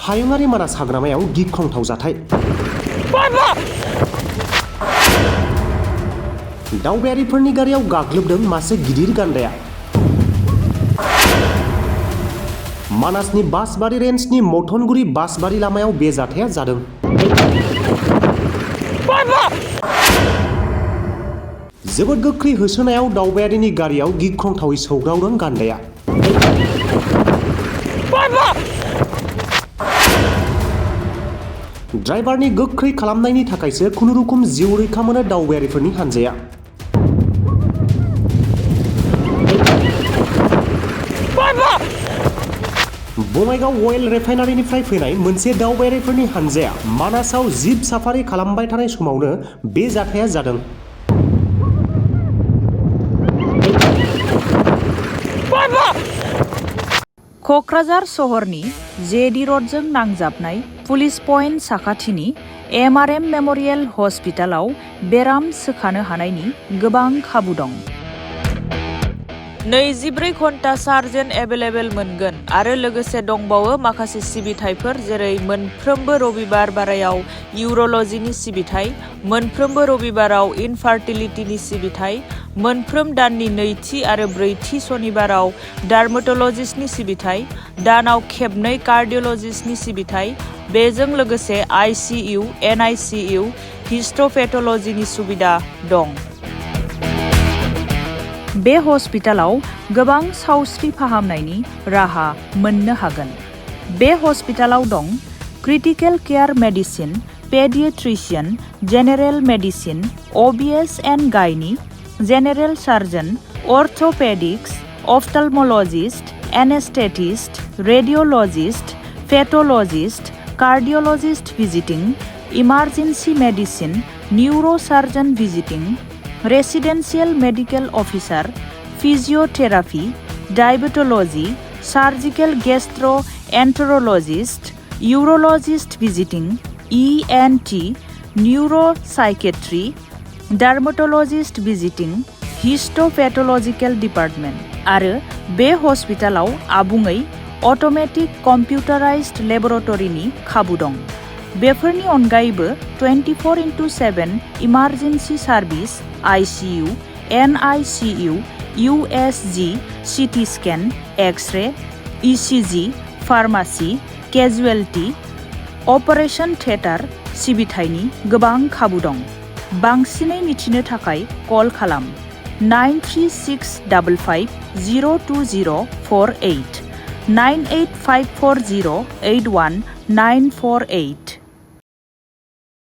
हायुङारि मानास हाग्रामायाव गिख्रंथाव जाथाय। दावबायारिफोरनि गारियाव गाग्लोबदों मासे गिदिर गान्दाया। मानासनि बासबारि रेन्जनि मथनगुरि बासबारि लामायाव बे जाथाया जादों। जोबोद गोख्रै होसोनायाव दावबायारिनि गारियाव गिख्रंथावै सौग्रावदों गान्दाया। ड्राइभारनि गोख्रै खालामनायनि थाखायसो खुनुरुखुम जिउ रैखा मोनो दावबायारिफोरनि हानजाया। बङाइगाव अइल रिफाइनारिनिफ्राय फैनाय मोनसे दावबायारिफोरनि हानजाया मानासाव जिप साफारि खालामबाय थानाय समावनो बे जाथाया जादों। क'क्राझार सहरनि जेडि र'डजों नांजाबनाय पुलिस पइन्ट साखाथिनि एमआरएम मेम'रियेल हस्पिटालाव बेराम सोखानो हानायनि गोबां खाबु दं। 24 घन्टा सार्जेन एभेलेबेल मोनगोन आरो लोगोसे दंबावो माखासे सिबिथायफोर जेरै मोनफ्रोमबो रबिबार बारायाव इउर'लजिनि सिबिथाय, मोनफ्रोमबो रबिबाराव इनफार्टिलिटिनि सिबिथाय, मोनफ्रोम दाननि नैथि आरो ब्रैथि सनिबाराव डार्मेट'लजिस्टनि सिबिथाय, दानाव खेबनै कार्डिय'लजिस्टनि सिबिथाय, बेजों लोगोसे आइसिइउ, एनआइसिइउ, हिस्ट'पेथ'लजिनि सुबिदा दं। बे हस्पिटालाव गोबां सावस्रि फाहामनायनि राहा मोननो हागोन। बे हस्पिटालाव दं critical care medicine, paediatrician, general medicine, obs and gynae, general surgeon, orthopaedics, ophthalmologist, anaesthetist, radiologist, pathologist, cardiologist visiting, emergency medicine, neurosurgeon visiting, residential medical officer, physiotherapy, diabetology, surgical gastroenterologist, urologist visiting, ENT, neuropsychiatry, dermatologist visiting, histopathological department आरो बे हस्पिटालाव आबुङै automatic कम्पिउटाराइज्ड लेबरेटरीनि खाबु दं। बेफोरनि अनगायैबो 24x7 emergency service, ICU, NICU, USG, CT scan, x-ray, ECG, pharmacy, casualty, operation theatre सिबिथायनि गोबां खाबु दं। बांसिनै मिथिनो थाखाय कल खालाम 9365502048 9854081 948।